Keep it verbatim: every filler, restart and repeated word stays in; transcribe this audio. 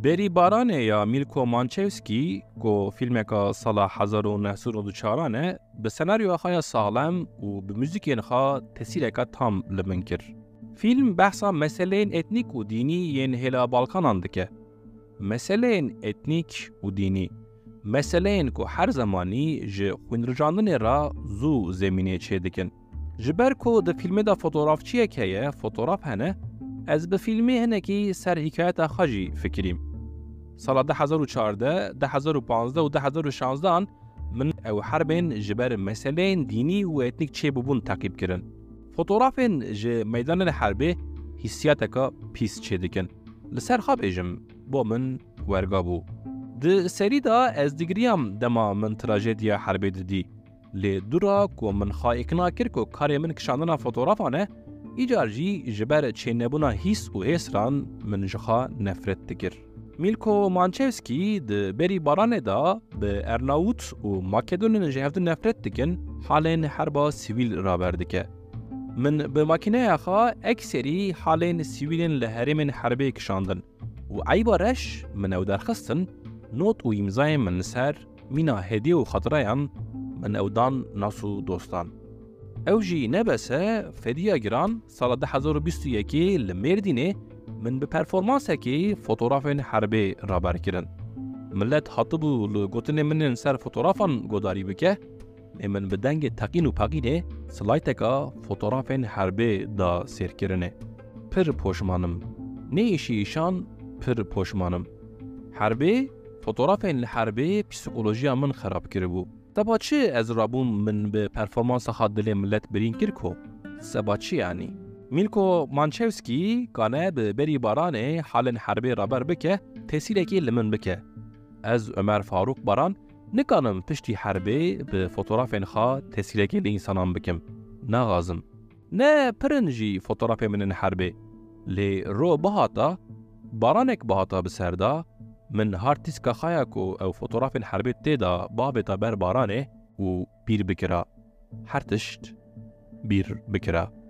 Berî Baranê ya Milko Mançevskî, ku fîlmeka sala hezar û neh sed û nod û çaran e, bi senaryoya xwe ya saxlem û bi muzîkên xwe tesîreka tam li min kir. Fîlm behsa meseleyên etnîk û dînî yên hêla Balkanan dike. Meseleyên etnîk û dînî, meseleyên ku her zemanî ji xwînrijandinê re zû zemînê çêdikin. Ji ber ku di fîlmê de fotografçiyek heye, fotograf hene, ez bi fîlmê hinekî ser hikayeta xwe jî fikirîm. Sala du hezar û çardeh, du hezar û panzdeh û du hezar û şanzdehan min ew herbên ji ber meseleyên dînî û etnîk çêbûbûn teqîb kirin. Fotografên ji meydanên herbê hîssiyateka pîs çêdikin. Li ser xwe bêjim, bo min werga bû. Di serî de ez digiriyam dema min trajediya herbê didî. Lê dûra ku min xwe îqna kir ku karê min kişandina fotografan e, îcar jî ji ber çênebûna hîs û hêsran min ji xwe nefret dikir. Milko Mançevskî di Berî Baranê de bi Ernawût û Makedonên ji hevdû nefret dikin, halên herba sivîl raber dike. Min bi makîneya xwe ekserî halên sivîlên li herêmên herbê kişandin û eyba reş min ew derxistin, not û îmzayên min li ser mîna hediye û xatirayan min ew dan nas û dostan. Ew jî ne bes e, fediya giran, sala du hezar û bîst û yekê li Mêrdînê min bi performansekî fotografên herbê raber kirin. Milet hatibû li gotinên min ên ser fotografan godarî bike, lê min bi dengê teqîn û peqînê slayteka fotografên herbê da sêrkirinê. Pir poşman im. Nê îşî îşan pir poşman im. Herbê, fotografên li herbê psîkolojiya min xerab kiribû. Seba çi ez rabûm min bi performansa xwe dilê milet birîn kir ku? Seba çi yanî? Milko Mançevskî kane bi Berî Baranê halên herbê raber bike, tesîrekê li min bike. Ez Ömer Faruk Baran nikanim piştî herbê bi fotografên xwe tesîrekê li însanan bikim. Naxazim. Ne pir in jî fotografên min ên herbê. Lê ro bihata, baranek bihata bi ser de, min hard diska xwe ya ku ew fotografên herbê tê de biavêta ber baranê û bîr bikira. Her tişt bîr bikira.